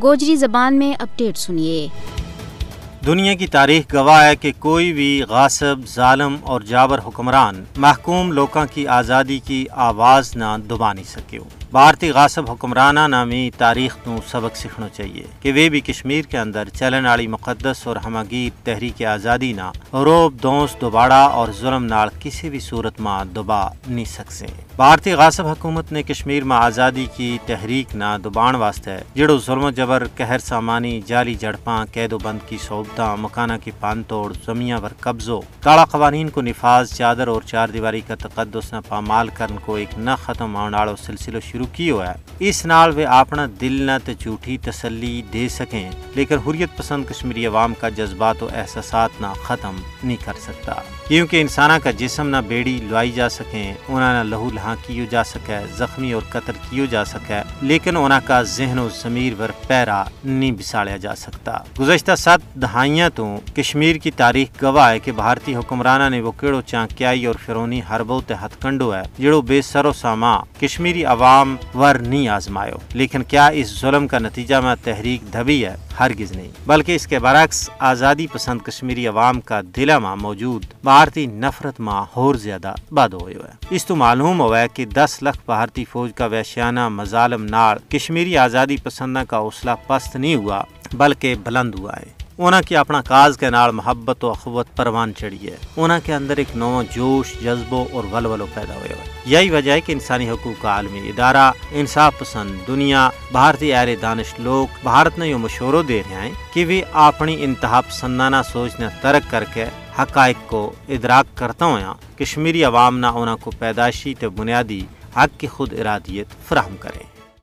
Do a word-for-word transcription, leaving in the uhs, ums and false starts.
گوجری زبان میں اپڈیٹ سنیے۔ دنیا کی تاریخ گواہ ہے کہ کوئی بھی غاصب، ظالم اور جابر حکمران محکوم لوکاں کی آزادی کی آواز نا دبا نہیں سکیو۔ بھارتی غاصب حکمراناں نا می تاریخ توں سبق سکھنو چاہیے کہ ویہ بھی کشمیر کے اندر چلن آلی مقدس اور ہماگیر تحریک آزادی نا روب دونس دوباڑا اور ظلم نال کسی بھی صورت ما دبا نہیں سکسیں۔ بھارتی غاصب حکومت نے کشمیر ما آزادی کی تحریک نا دبان واسطے جڑو ظلم و جبر، قہر سامانی، جعلی جھڑپاں، قید و بند کی صحبتاں، مکاناں کی پان توڑ، زمیاں پر قبضو، کالا قوانین کو نفاذ، چادر اور چار دیواری کا تقدس نا پامال کرن کو ایک نہ ختم آؤن آڑو سلسلو شروع کیو ہے۔ اس نال ویہ آپنا دل نا تے جھوٹی تسلی دے سکیں، لیکن حریت پسند کشمیری عوام کا جذبات و احساسات نا ختم نہیں کر سکتا۔ کیونکہ انساناں کا جسم نا بیڑی لوائی جا سکیں، انہاں نا لہو لہاں کیو جا سکے، زخمی اور قتل کیو جا سکے، لیکن انہاں کا ذہن و ضمیر پر پیرا نہیں بساڑیا جا سکتا۔ گزشتہ ست دہائیاں توں کشمیر کی تاریخ گواہ ہے کہ بھارتی حکمراناں نے وہ کیڑو چانکیائی اور فرونی حربو تے ہتھ کنڈو ہے جڑو بے سر و ساما کشمیری عوام ور نہیں آزمایو۔ لیکن کیا اس ظلم کا نتیجہ ما تحریک دبی ہے؟ ہرگز نہیں، بلکہ اس کے برعکس آزادی پسند کشمیری عوام کا دلاں ما موجود بھارتی نفرت ما ہور زیادہ بد ہویو ہے۔ اس تو معلوم ہووے کہ دس لکھ بھارتی فوج کا وحشیانہ مظالم نال کشمیری آزادی پسنداں کا حوصلہ پست نہیں ہوا، بلکہ بلند ہوا ہے۔ انہاں کی اپنا کاز کے نال محبت و اخوت پروان چڑھی ہے۔ انہاں کے اندر ایک نواں جوش، جذبو اور ولولو پیدا ہویو ہے۔ یہی وجہ ہے کہ انسانی حقوق کا عالمی ادارہ، انصاف پسند دنیا، بھارتی اہل دانش لوگ بھارت نا یوہ مشورو دے رہیا ہیں کہ ویہ اپنی انتہا پسندانہ سوچ نا ترک کر کے حقائق کو ادراک کرتا ہویا کشمیری عوام نا انہاں کو پیدائشی تے بنیادی حق کی خود ارادیت فراہم کریں۔